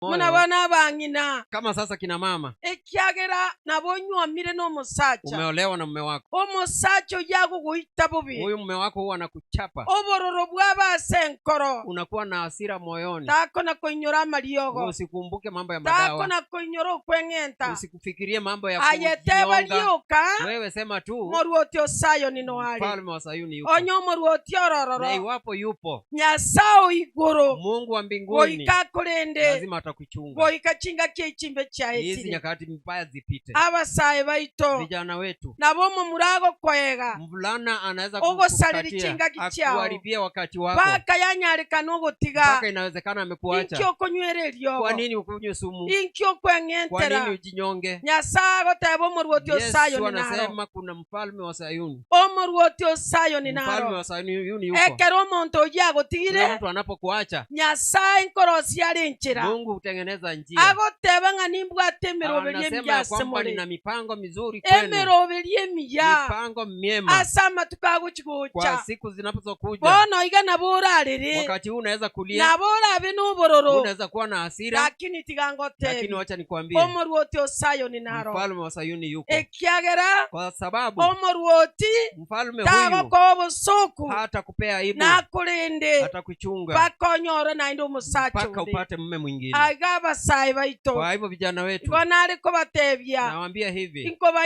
Buna bono abang'ina. Kama sasa kina mama. Ekiagera nabo onywomire nomosacha. Umeolewa na mume wako. Omosacha oyio agogoita bobe. Huyu mume wako huwa anakuchapa. Obororo bwaba ase enkoro. Unakuwa na hasira moyoni. Takona koinyora amariogo. Usikumbuke mambo ya madawa. Takona koinyora okweng'enta. Usikufikirie mambo ya Aye teba kujinyonga. rioka, Wewe sema tu Omoruoti o Sayoni noare. mfalme wa Sayuni yupo. Onye omoruoti Na orororo, iwapo yupo Nyasae o igoro, Mungu wa mbinguni goika akorende, lazima atakuchunga. goika chingaki echimbe Hizi chiaetire. nyakati mbaya zipite. Abasae baito, Vijana wetu, nabo omomura agokoega, mvulana anaweza Ogosareri kukukatia, chingaki chiao. akuharibie wakati wako mpaka yanyarekana ogotiga. mpaka inawezekana amekuacha. Inki okonywera eriogo? Kwa nini ukunywe sumu? Inki Kwa okweng'entera? nini ujinyonge? Nyasae agoteba omoruoti o Yesu Sayoni naro. anasema kuna mfalme wa Sayuni, Omoruoti o Sayoni mfalme naro. wa Sayuni yuko. Ekero omonto oyio Kila agotigire, mtu anapokuacha, Nyasae nkorosia are enchera. Mungu hutengeneza njia. Agoteba ng'a nimbwate emeroberio Anasema emiya ya ase kwamba more. nina mipango mizuri kwenu, Emeroberio emiya mipango miema ase amatuko agochi kwa gocha. siku zinazokuja. Bono iga nabo orarere, Wakati huu unaweza kulia, nabo orabe nobororo, unaweza kuwa na hasira, lakini tiga lakini ngotebi, wacha nikwambie, omoruoti o Sayoni naro. mfalme wa Sayuni yuko, Ekiagera kwa sababu omoruoti mfalme huyu tagokoa obosoku, hatakupea aibu, nakorende atakuchunga mpaka onyore naende omosacha mpaka onde. upate mume mwingine. Aiga abasae baito, Kwa hivyo vijana wetu, igo nare kobatebia, nawaambia hivi,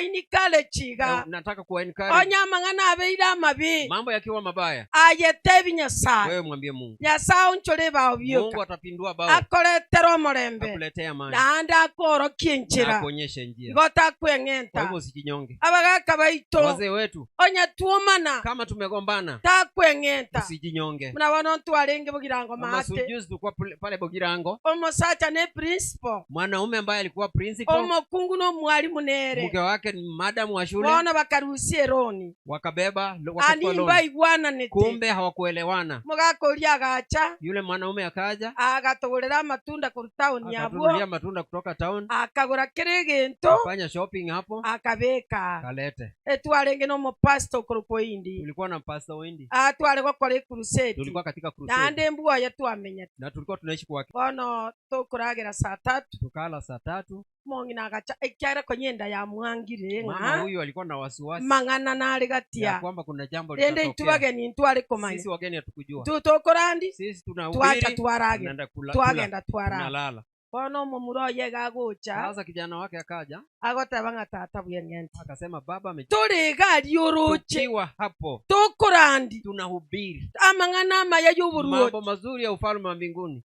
inkobaini-courage iga, na- nataka kuwa encourage. onye amang'ana abeire amabe, Mambo yakiwa mabaya, aye tebi Nyasae. wewe mwambie Mungu. Nyasae onchore ebao Mungu bioka, atapindua bao, akoretere omorembe, akuletea amani naende akoorokie na enchera, akuonyeshe njia. igo Kwa takweng'enta. hivyo usijinyonge. Abagaka baito, Wazee wetu, onye twomana, kama tumegombana, takweng'enta. usijinyonge. Buna bono ntwarenge Bogirango Kama maate, sujuzi tulikuwa pale- pale Bogirango, omosacha ne principal, mwanaume ambaye alikuwa principal, omokungu nomwalimu nere, mke wake ni madam wa shule, bono bakarusia eroni, wakabeba ani wakachukua loan. mbaigwananete. Kumbe hawakuelewana. Omogaka oria agacha, Yule mwanaume akaja agatogorera amatunda korwa town abwo, akatunulia matunda kutoka town, akagora kera egento, akafanya shopping hapo, akabeka. kalete. Etwarenge nomopastor okorokwa Oindi, Tulikuwa na pastor Oindi, atware gokora ecrusade, tulikuwa katika crusade naende mbwoye twamenyete. na tulikuwa tunaishi kwake. Bono tokoragera saa tatu, Tukala saa tatu. omong'ina agacha, ekiagera konya enda yamwangire Mama ng'a huyu alikuwa na wasiwasi mang'ana nare ya gatia. kwamba kuna jambo Rende intwe litatokea. bageni ntware komanya. Sisi wageni hatukujua, Intwe tokorandi, sisi twacha tunahubiri, twaragera, tunaenda kula, kula, twagenda twarara. tunalala. Bono omomura oye iga agocha, Sasa kijana wake akaja agoteba ng'a tata bweng'ente. akasema, baba ame Tore iga aria oroche, tukiwa hapo tokorandi tunahubiri amang'ana amaya y'oboruoti. mambo mazuri ya ufalme wa mbinguni.